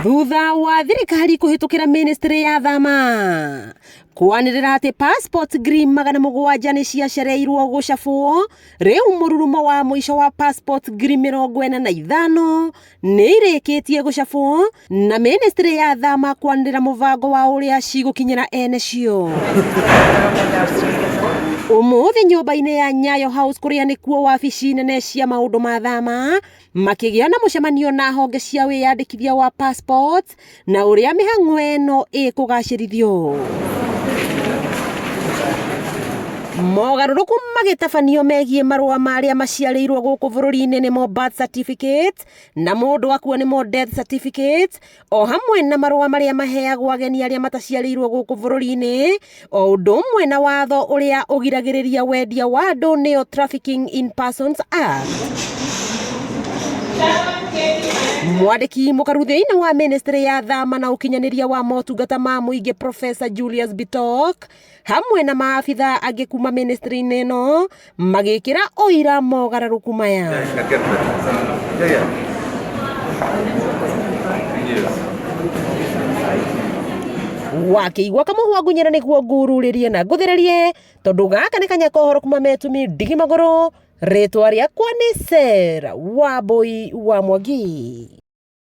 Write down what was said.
Thutha wa thirikari kũhĩtũkĩra ministry ya thama kwanĩrĩra atĩ passport 700,000 nĩ ciacereirwo gũcabwo, rĩu mũrurumo wa mũico wa passport 45,000 nĩ irĩkĩtie gũcabwo na ministry ya thama kwanĩrĩra mũbango wa ũrĩa cigũkinyĩra ene cio. Ũmũthĩ nyũmba-inĩ ya Nyayo House kũrĩa nĩkuo wabici nene cia maũndũ ma thama makĩgĩa na mũcemanio na honge cia wĩyandĩkithia wa passport na ũrĩa mĩhang'o ĩno ĩkũgacĩrithio. Mogarũrũku magĩtabanio megiĩ marũa ma arĩa maciarĩirwo gũkũ bũrũri-inĩ nĩmo birth certificate na mũndũ akua nĩmo death certificate o hamwe na marũa marĩa maheagwo ageni arĩa mataciarĩirwo gũkũ bũrũri-inĩ o ũndũ ũmwe na watho ũrĩa ũgiragĩrĩria wendia wa andũ nĩyo Trafficking in Persons Act. Mwandĩki mũkaru thĩinĩ wa ministry ya thama na ũkinyanĩria wa motungata ma mũingĩ Professor Julius Bitok hamwe na maabitha angĩ kuma ministry-inĩ ĩno magĩkĩra ũira mogarũrũku maya. Wakĩigua kamũhwa ngunyĩra nĩguo ngururĩrie na ngũthĩrĩrie tondũ gaka nĩ kanya kohoro kuma metumi ndigi magũrũ. Rĩtwa rĩakwa nĩ Sarah Wambui wa Mwangi.